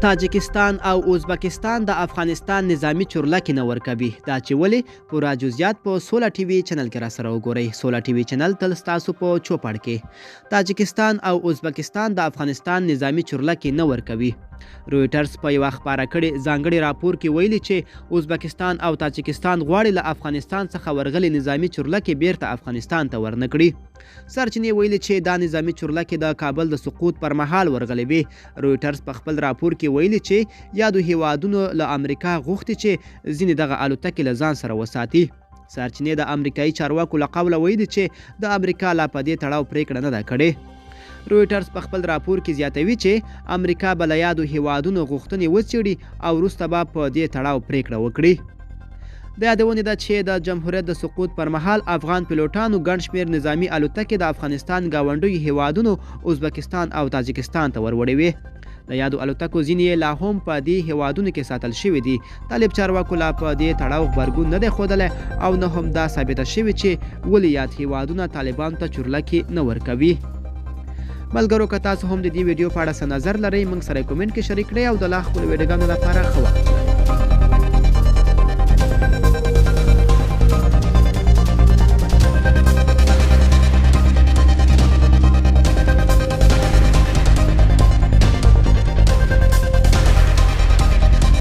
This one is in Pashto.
تاجکستان او ازبکستان د افغانستان نظامي چورلکې نه ورکوي، دا چې ولې؟ پوره جزئیات په سوله ټي وي چینل کې راسره وګورئ. سوله ټي وي چینل تل ستاسو په چوپړ کې. تاجکستان او ازبکستان د افغانستان نظامي چورلکې نه ورکوي. رویټرز په یوه خپاره کړي ځانګړي راپور کې ویلي چې ازبکستان او تاجکستان غواړي له افغانستان څخه ورغلي نظامي چورلکې بیرته افغانستان ته ورنکړي. سرچینې ویلي چې دا نظامي چورلکې د کابل د سقوط پر مهال ورغلې وې. رویټرز په خپل راپور کې ویلي چې یادو هیوادونو له امریکا غوښتي چې ځینې دغه الوتکې له ځان سره وساتي. سرچینې د امریکایي چارواکو له قوله ویلي چې د امریکا لا په دې تړاو پریکړه نه ده کړې. رویټرز په خپل راپور کې زیاتوي چې امریکا به له یادو هیوادونو غوښتنې وڅېړي او وروسته به په دې تړاو پریکړه وکړي. د یادونې ده چې د جمهوریت د سقوط پر مهال افغان پیلوټانو ګڼ شمېر نظامي الوتکې د افغانستان ګاونډیو هیوادونو ازبکستان او تاجکستان ته وروړې وې. د یادو الوتکو ځینې یې لا هم په دې هیوادونو کې ساتل شوي دي. طالب چارواکو لا په دې تړاو غبرګون نه دی ښودلی او نه هم دا ثابته شوې چې ولې یاد هیوادونه طالبانو ته چورلکې نه ورکوي. ملګرو، که تاسو هم د دې ویډیو په اړه څه نظر لرئ، موږ سره کومنټ کې شریک کړئ او د لا ښکلو ویډیوګانو لپاره ښه وخت.